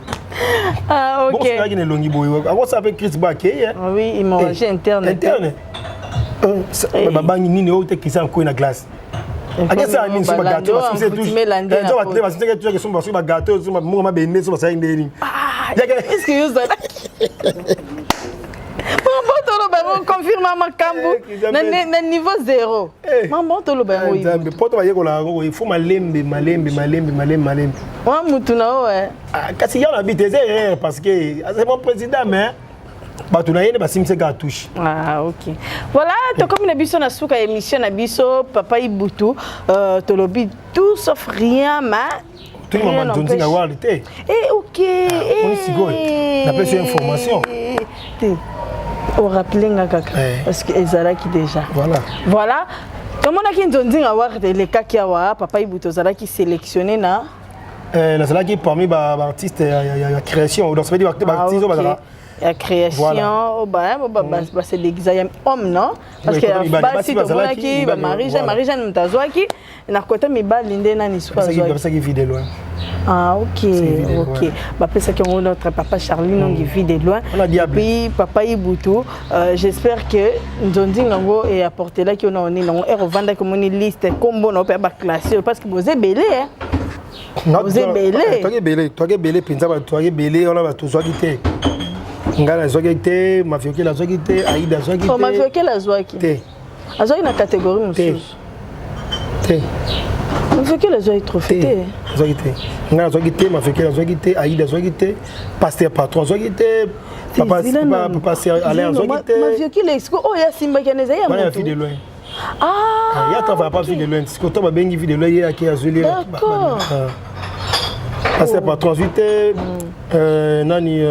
Ah, ok. Bongo na elongi boye akosala mpe crise bo akei. Oui, hémorragie interne. Interne. Babangi nini oyo te? Christian akwei na glace, akesala nini? So bagâteau basimiseke touche, somba soki bagâteau mongo mabende so basalaki ndenge nini? Est-ce que yo ozalaki mambo toloba yango, confirme makambo na niveau zéro, mambo toloba yango? Nzambe, po to bayekolaka yango, il faut malembe malembe malembe malembe malembe. Wa mutu na oyo. Kasi ya na bi te, eza erreur, parce que c'est mon président, mais bato na ye nde basimbisi kaka touche. Ah, ok, voilà, tokomi na biso na suka ya émission na biso, Papa Ibutu. Tolobi tout sauf rien, mais Toki mama Nzonzinga Award te. Eh, ok. Oni sikoyo napesi yo information. Te, orappele nga kaka parce que ezalaki déjà. Voilà. Voilà, tomonaki Nzonzinga Award elekaki awa, Papa Ibutu ozalaki sélectionné na Nazalaki parmi baartiste ya création, donc ça veut dire baartiste oyo bazalaka ya création, basedéguisa ya homme, non? Parce que basi tomonaki bamarie Jeanne, Marie Jeanne moto azwaki. Na kota mibali nde nani soki azwaki? Bapesaki Vie de Loin. Ah, ok, bapesaki yango notre papa Charlie Nongi, Vie de Loin. Puis Papa Ibutu, j'espère que nzonzinga yango eapportelaki yo na onini yango ere ovandaki, omoni liste kombo na yo mpe baclasse, parce que boza ebele. Boza ebele. Toaki ebele, toaki ebele mpenza, toaki ebele wana. Bato tozwaki te, ngai nazwaki te, Mafiokele azwaki te, Aida azwaki te. Mafiokele azwaki te. Azwaki na catégorie mosusu. Te. Mafiokele azwaki trophée te. Azwaki te, ngai nazwaki te, Mafiokele azwaki te, Aida azwaki te, pasteur patron azwaki te, papa Alain azwaki te. Mafiokele esiko oyo asimbaki wana ezali ya moto de loin. Ah, ya travaille pas Vie de Loin, sikoyo to babengi Vie de Loin, ye ake azweli. D'accord. Pasteur patron azwi te, nani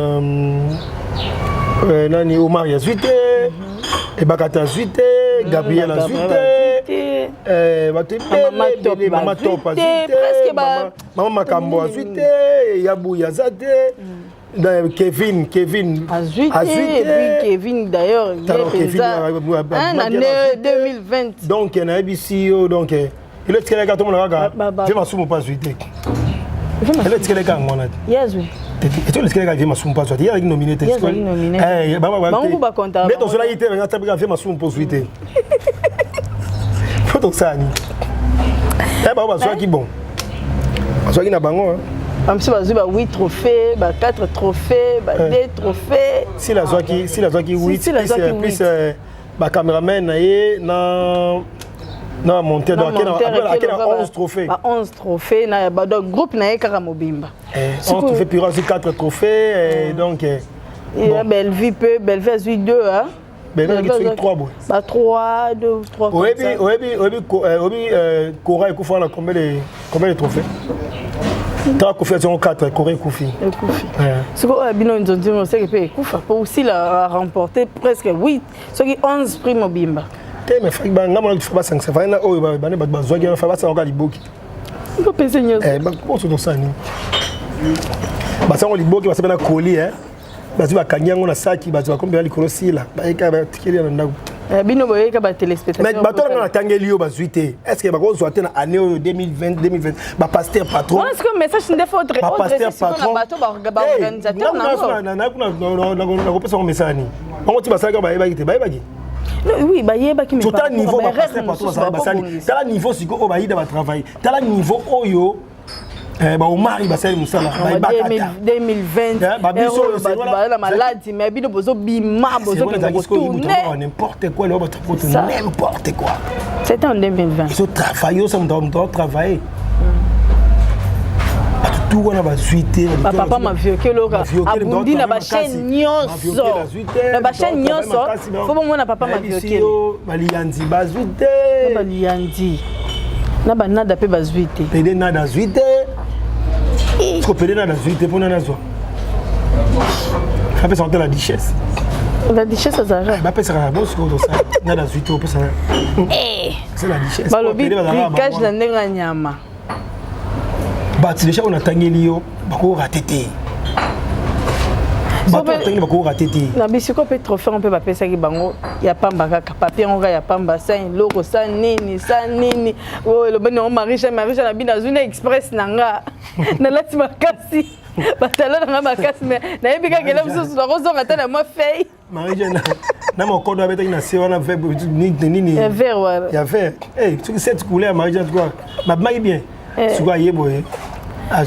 nani, Omar azwi te, Ebakata azwi te, Gabriel azwi te, bato ebele, Mama Top azwi te, Mama Makambo azwi te, Yabuyi aza te, Kevin azwi te. Kevin d'ailleurs, ye mpenza na 2020. Donc nayebisi yo, donc elo etikelaki tomona kaka Vie Masumu mpo azwi te, elo etikelaki yango wana te. Ye azwi. Etoyo etikelaki Vie Masumu mpo azwa te, ye azalaki nominé te. Nde tozolaki te, banga tabika Vie Masumu mpo ozwi te, po tosala nini? Bango bazwaki, bon, bazwaki na bango. Bamisusu bazwi ba 8 trophée, ba 4 trophée, ba 2 trophée. Sila azwaki, sila azwaki 8 plus bacameraman na ye na monteur, donc ake na 11 trophée. Ba 11 trophée na donc groupe na ye kaka mobimba. 11 trophée, puis azwi 4 trophées, donc. Bon. Bellevue mpe, Bellevue azwi 2, hein. Bellevue azwaki 3 boye. Ba 3, 2, 3. Oyebi Kora ekufa na combien de trophée? Ntango akufi, azongo 4, Kora ekufi. Ekufi sikoyo oyo bino nzonzi moseke mpe ekufa mpo osila remporté presque 8 soki 11 prix mobimba. Te, mais faki nga mona fa basangisa fai na oyo bane bato bazwaki wana, fa basangaka liboki. Bopesa nyonso. Boso tosala nini? Basango liboki, basape na koli, bazwi, bakangi yango na saki, bazwi bakombela likolo, sila bayeka batikeli na ndako. Bino boyeka batéléspectateur. Mais bato nanga natangeli yo bazwi te. Est ce que bakozwa te na année oyo 2020, 2020? Bapasteur patron. Wana sikoyo message nde faut bapasteur patron bato baorganisateur nango. Nakopesa ngo message nini? Bango ti basalaki, bayebaki te, bayebaki. Oui, bayebaki. Tala niveau bapasteur patron basali, basali. Tala niveau sikoyo oyo bayida batravaille, tala niveau oyo baomari basali mosala. Bayebaka 2020 babiso oyo. Baza na maladi, mais bino bozobima, bozokende kotourne. N'importe quoi, lelo bato poto, n'importe quoi. C'était en 2020. Ezotravaille, osa moto aotravaille, bato tu wana bazwi te. Bapapa Maviokele oka abundi na bachaîne nyonso, na bachaîne nyonso. Faut bomona papa Maviokele. Baliyanzi bazwi te. Baliyanzi na banada mpe bazwi te. Pede nada azwi te. Siko pede nada azwi te, mpona nazwa bapesaka te la duchesse. La duchesse azalaka. Bapesaka bo sikoyo tosala nada azwi te, opesaka, c'est la duchesse. Balobi trucage na ndenge ya nyama. Bato déjà oyo natangeli yo bakorater te, bato natangeli bakorater te. Na bisiko mpe trophée mpe bapesaki bango ya pamba, kaka papier yango kaka ya pamba, sa eloko, sa nini, sa nini oyo elobani yango. Marisha, Marisha na bino azwi na express na nga, nalati makasi, batala na nga makasi, mais nayebi kaka ele mosusu nakozonga ata na mwa fei. Marie na mokodo abetaki na se wana nini? Ya vert wana. Ya vert, soki sept couleur. Marie Jeanne babimaki bien, sikoyo aye boye.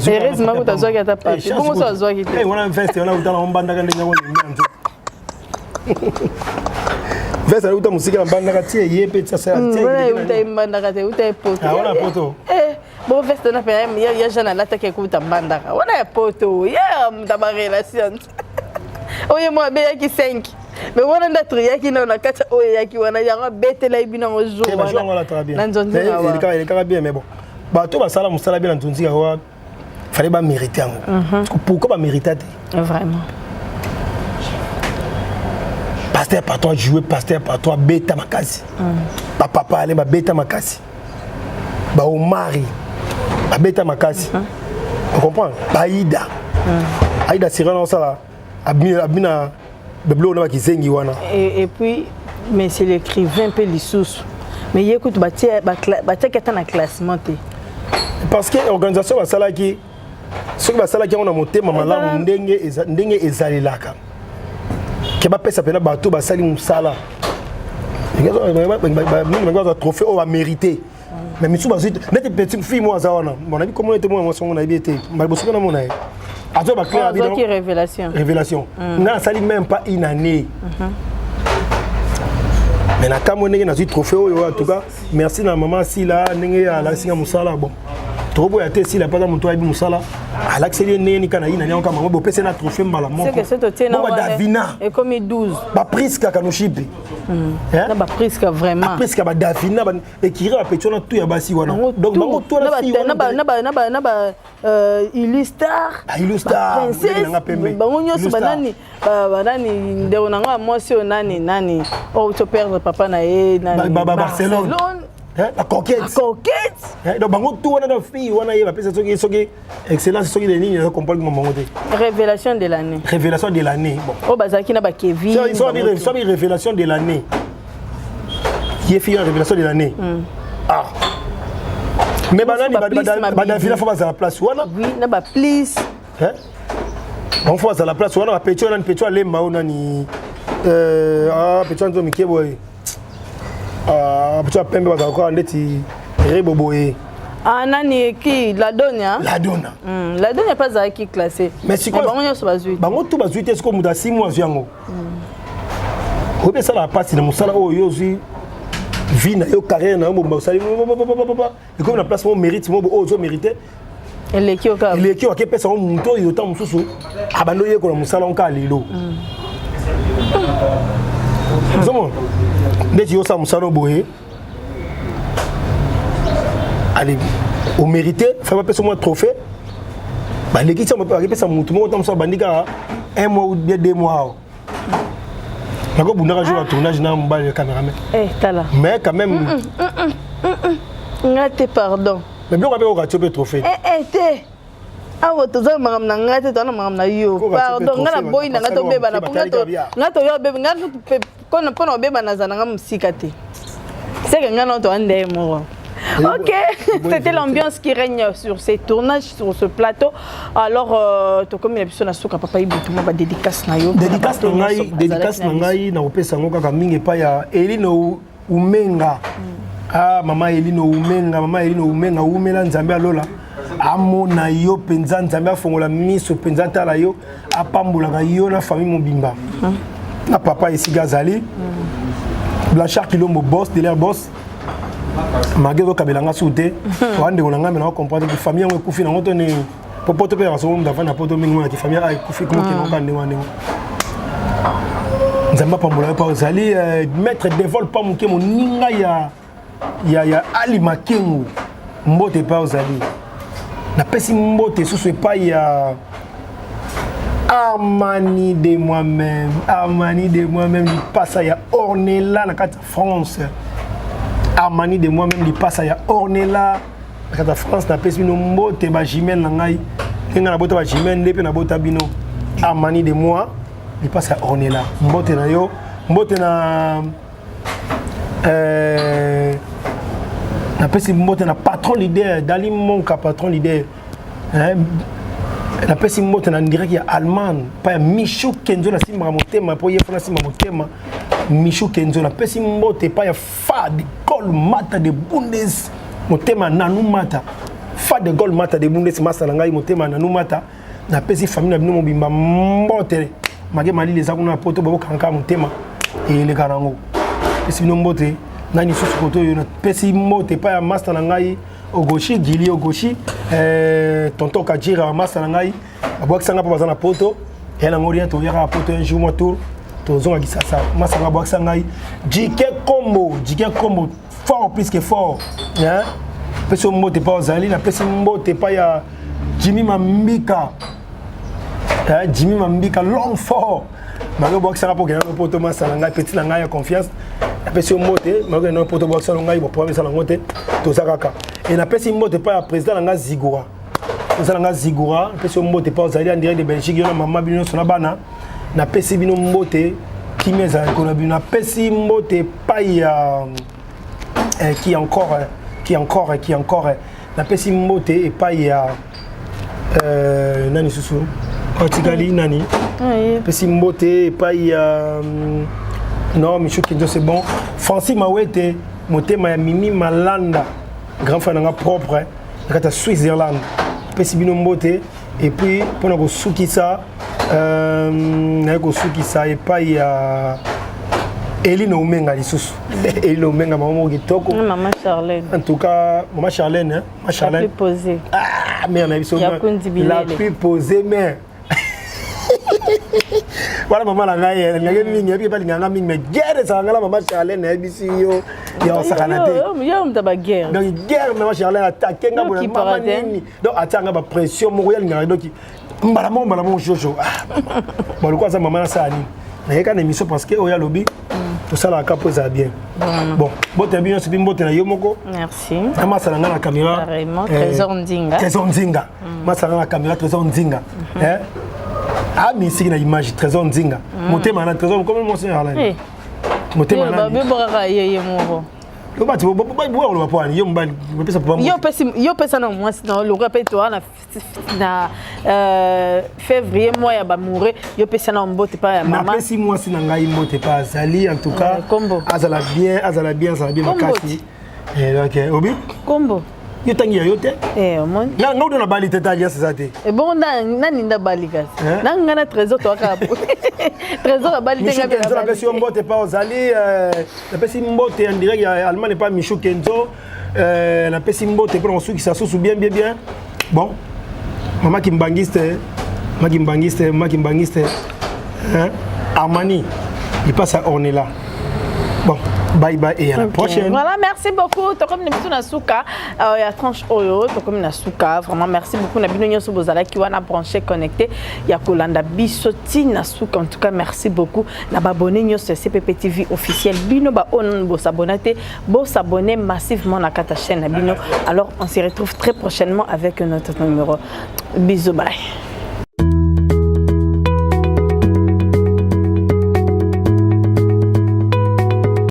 Heureusement kuta azwaki ata papier bongo, so azwaki te. Wana veste wana utala ombandaka ndenge yango na nzoto, veste auta mosika na mbandaka tie ye mpe. Wana euta embandaka te, euta epoto. Wana poto. Bo veste wana mpe ya Jeanne alataki ekuta mbandaka wana ya poto ya muta barelation oyo mo abeyaki 5, mais wana nde atriyaki nao na kati oyo eyaki wana, yango abetelaki bino yango jour wana na nzonzinga. Elekaka bien, mais bon, bato basala mosala bien na nzonzinga wa, fallait bamérite yango. Pourquoi bamérita te? Vraiment. Pasteur patron joué, pasteur patron abeta makasi, bapapa ale babeta makasi, baomari babeta makasi, ocomprendre? Baida, Aida sirana osala abina babiloko na bakizengi wana. Et puis mais c'est l'écrivain mpe lisusu, mais ye kutu batiaki ata na classement te. Parce que organisation basalaki, soki basalaki yango na motema malamu, ndenge ezalelaka ke bapesa mpena bato basali mosala mingi, bazwa trophée oyo bamérité. Mais misu bazwi neti petit fille mo aza wana, bon, nayebi komona ete mwana mwasi yango, nayebi ete liboso mpe namona ye azwa baclé. Azwaki révélation. Révélation. Nga nasali même pas une année, mais na kambo ndenge nazwi trophée oyo, en tout cas merci na mama Sila ndenge alakisi nga mosala. Bon, tokoboya te, Sila mpe aza moto ayebi mosala, alakiseli ye ndenge nika na ye na yango kama bopesi na trophée mbala moko. Badavina ekomi 12. Bapriska kanoshipi. Na bapriska vraiment. Bapriska, badavina, ekiri, bapeti wana tu ya basi wana, donc bango to na ba Illustar. Illustar. Princesse, bango nyonso, banani banani, ndeko na nga mwasi oyo nani nani oyo to perdre papa na ye nani. Barcelone, bacoquette. Coquette. Donc bango tu wana na fille wana ye bapesa soki excellence, soki nini, nazo comprendre bango te. Révélation de l'année. Révélation de l'année, bon. Oyo bazalaki na bakevin. Soki révélation de l'année, ye fille révélation de l'année, ah, mais banani, badavina faut bazala place wana. Oui, na baplis. Bango faut bazala place wana. Bapeti wana, peti alemba oyo nani, peti wana nzo mike boye, peti ya pembe, bazala kaka ndeti rebo boye. Ah, nani ki, Ladonia. Ladona. Ladonia mpe azalaki classé. Mais sikoyo bango nyonso bazwi. Bango tu bazwi te. Sikoyo moto asimu azwi yango, oyebi esalaka mpasi na mosala oyo yo ozwi vie na yo, carrière na yo mobimba, osali, ekomi na place mo mérite mo oyo ozomérite. Eleki yo kaka. Eleki yo, akepesa ngo moto oyo ntango mosusu abandi oyekola mosala ngo kaka lelo. Ozomona ndeti yo osala mosala oyo boye, ale omérite, fa bapesa mwa trophée, baleki ti bakepesa motu moko ntango mosusu abandi kaka un mois ou bien 2 mois awa. Nakobundaka jour ya tournage na mobali ya cameraman. Eh, tala. Mais quand même. Nga te, pardon. Mais biloko ape oka tio mpe trophée. Eh, eh, te, awa toza na makambo na ngai te, toza na makambo na yo. Pardon, ngai naboyi na ngai tobebana, po nga toyo bebe ngai. Kono mpona obeba naza nanga mosika te. C'est que nga na to ande moko. Ok, c'était l'ambiance qui règne sur ces tournages, sur ce plateau. Alors, tokomi na biso na suka, papa Ibutu, mo ba dédicace na yo. Dédicace na ngai, dédicace na ngai na kopesa yango kaka mingi epai ya Elino Umenga. Ah, mama Elino Umenga, mama Elino Umenga, umela, Nzambe alola amona yo mpenza, Nzambe afongola miso mpenza, atala yo, apambolaka yo na famille mobimba, na papa esika azali, Blanchard Kilombo, boss de l'air, boss malgré ezokabela nga su te. Oa ndeko na ngai, me na comprendre que famille yango ekufi nango to nini, po poto mpe yaka songo, mutu afandi na poto mingi monaki famille a ekufi, komokende oka ndenge wana ndenge. Nzambe apambola yo mpa ozali. Maître Devol pa moke, moninga ya Ali Makengo, mbote epai ozali. Napesi mbote susu epai ya Armani de moi-même, Armani de moi-même, lipasa ya Ornella na kati ya France. Armani de moi-même, lipasa ya Ornella na kati ya France, napesi bino mbote, bajumelles na ngai. Ndenge ngai nabota bajumelles, nde mpe nabota bino. Armani de moi, lipasa ya Ornella, mbote na yo. Mbote na napesi mbote na patron leader Dali Monka, patron leader, hein, napesi mbote na direct ya Allemagne pa ya Michou Kenzo, nasimbaka motema mpo ye fo nasimba motema. Michou Kenzo, napesi mbote epai ya Fa de Gol Mata de Bundes, motema Nanu Mata. Fa de Gol Mata de Bundes, masa na ngai, motema Nanu Mata, napesi famille na bino mobimba mbote. Make malili eza kuna na poto, babokanga motema eleka nango. Pesi bino mbote. Nani susu koto oyo napesi mbote? Epai ya master na ngai Ogoshi Gili Ogoshi, tonton Kajira, master na ngai, babwakisanga mpo baza na poto ya nango rien. Toyaka na poto un jour, mwa tour, tozonga Kisasa. Masanga abwakisa ngai Jike Kombo, Jike Kombo, fort plus que fort, hein? Pesi yo mbote epai ozali. Napesi mbote epai ya Jimmy Mambika, hein? Jimmy Mambika, l'homme fort, malgré obwakisanga mpo okenda no poto. Masala ngai, petit na ngai ya confiance, napesi yo mbote malgré no poto obwakisa no ngai, boproblème esala yango te, toza kaka. E napesi mbote epai ya président na ngai Zigura, oza na ngai Zigura, napesi yo mbote epai ozali en direct de Belgique, yo na mama bino nyonso na bana, napesi bino mbote, kimia ezala likolo na bino. Napesi mbote epai ya qui encore, qui encore, qui encore? Napesi mbote epai ya nani susu otikali? Nani napesi mbote epai ya? Non, Michou Kinzo, c'est bon. Francis Mawete, motema ya Mimi Malanda, grand frère nanga propre na kati ya Switzerland, napesi bino mbote. Et puis mpona kosukisa, naye kosukisa epai ya Eline Omenga lisusu, Eline Omenga, mama moko kitoko. Mama Charlène. En tout cas mama Charlène, hein? Mama Charlène la plus posée. Ah, mère na biso, la plus posée, mère wana, mama na ngai alingaki mingi, yebi balingaka mingi, mais guerre ezalaka nga na mama Charlène, nayebisi yo, ya osakana te. Yo moto baguerre. Donc guerre, mama Charlène atake nga boye, mama nini, donc atianga bapression moko yalingaka, donc mbala moko, mbala moko jojo baloko aza mama, nasala nini? Nayeka na émission parce que oyo alobi tosalaka mpo ezala bien. Bon, mbote na bino nyonso, mpe mbote na yo moko. Merci. Na masala nga na caméra. Trésor Ndinga. Trésor Ndinga, masala nga na caméra, Trésor Ndinga amisiki na image, Trésor Ndinga, motema na Trésor comme mwasi alani motema nani bebokaka ye moko. Bati bokoloba po ani yo mobali opesa. Yo pesa na mwasi na lokola mpe toa na février, mois ya bamoureux, yo pesa na mbote pa ya mama. Napesi mwasi na ngai mbote pa azali, en tout cas azala bien, azala bien, azala bien makasi. Donc obi kombo. Yo tangi ya yo te. Omoni. Nga udo na bali te, ta alliance eza te. Ebongo nani nda bali kasi na nga na Trésor, toaka Trésor abali te. Kenzo, napesi yo mbote pa ozali. Napesi mbote en direct ya Allemagne pa Michou Kenzo. Napesi mbote mpona kosukisa susu bien, bien, bien. Bon, mama kimbangiste, mama kimbangiste, mama kimbangiste, hein? Armani il passe à Ornella. Bon, bye bye et à la prochaine. Voilà, merci beaucoup. Tokomi na biso na suka ya tranche oyo, tokomi na suka. Vraiment merci beaucoup na bino nyonso bozalaki wana branché, connecté ya kolanda biso ti na suka. En tout cas merci beaucoup na baabonné nyonso ya CPP TV officiel. Bino ba oyo bosabona te, bosabonner massivement na kati ya chaîne na bino. Alors on se retrouve très prochainement avec notre numéro. Bisous, bye.